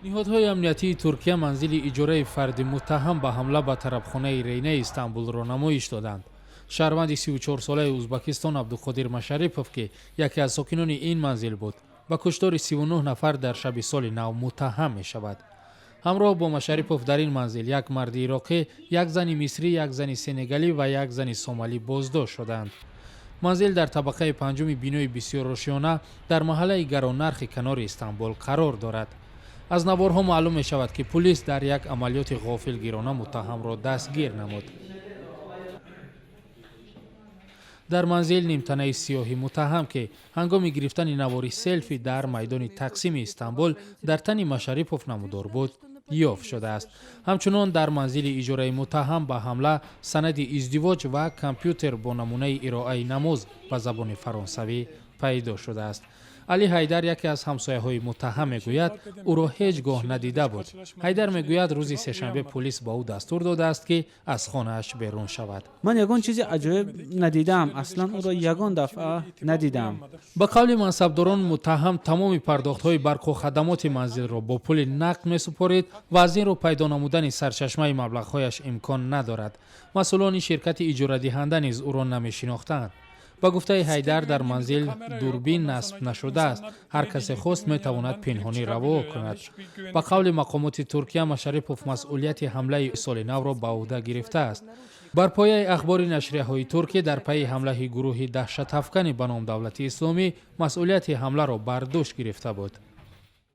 Ниҳодҳои амниятии Туркия манзили иҷораи фарди муттаҳам ба ҳамла ба тарабхонаи Рейнаи Истанбулро намоиш доданд. Шаҳрванди 34-солаи Узбакистон Абдуқодир Машарипов, ки яке аз сокинони ин манзил буд, ба куштори 39 нафар дар шаби соли нав муттаҳам мешавад. Ҳамроҳ бо Машарипов дар ин манзил як марди ироқӣ, як зани мисрӣ, як зани сенегалӣ ва як зани сомалӣ боздошт шуданд. Манзил дар табақаи панҷуми бинои бисёрошёна дар маҳаллаи гароннархи канори Истанбул қарор дорад. Аз наворҳо маълум мешавад, ки пулис дар як амалиёти ғофилгирона муттаҳамро дастгир намуд. Дар манзил нимтанаи сиёҳи муттаҳам, ки ҳангоми гирифтани навори селфи дар майдони Тақсими Истанбул дар тани Машарипов намудор буд, ёфт шудааст. Ҳамчунон дар манзили иҷораи муттаҳам ба ҳамла санади издивоҷ ва компютер бо намунаи ироаи намоз ба забони фаронсавӣ пайдо шудааст. Али Ҳайдар, яке аз ҳамсояҳои муттаҳам, мегӯяд, ӯро ҳеҷ гоҳ надида буд. Ҳайдар мегӯяд, рӯзи сешанбе пулис ба ӯ дастур додааст, ки аз хонааш берун шавад. Ман ягон чизи аҷоиб надидаам, аслан ӯро ягон дафъа надидаам. Ба қавли мансабдорон, муттаҳам тамоми пардохтҳои барқу хадамоти манзилро бо пули нақд месупорид ва аз ин рӯ пайдо намудани сарчашмаи маблағҳояш имкон надорад. Масъулони ширкати иҷорадиҳанда низ ӯро намешинохтанд. Ба гуфтаи Ҳайдар, дар манзил дурбин насб нашудааст, ҳар касе хост, метавонад пинҳонӣ раво кунад. Ба қавли мақомоти Туркия, Машарипов масъулияти ҳамлаи соли навро ба ӯҳда гирифтааст. Бар пояи ахбори нашрияҳои туркӣ, дар пайи ҳамлаи гурӯҳи даҳшатафкани ба ном Давлати Исломӣ масъулияти ҳамларо бар дӯш гирифта буд.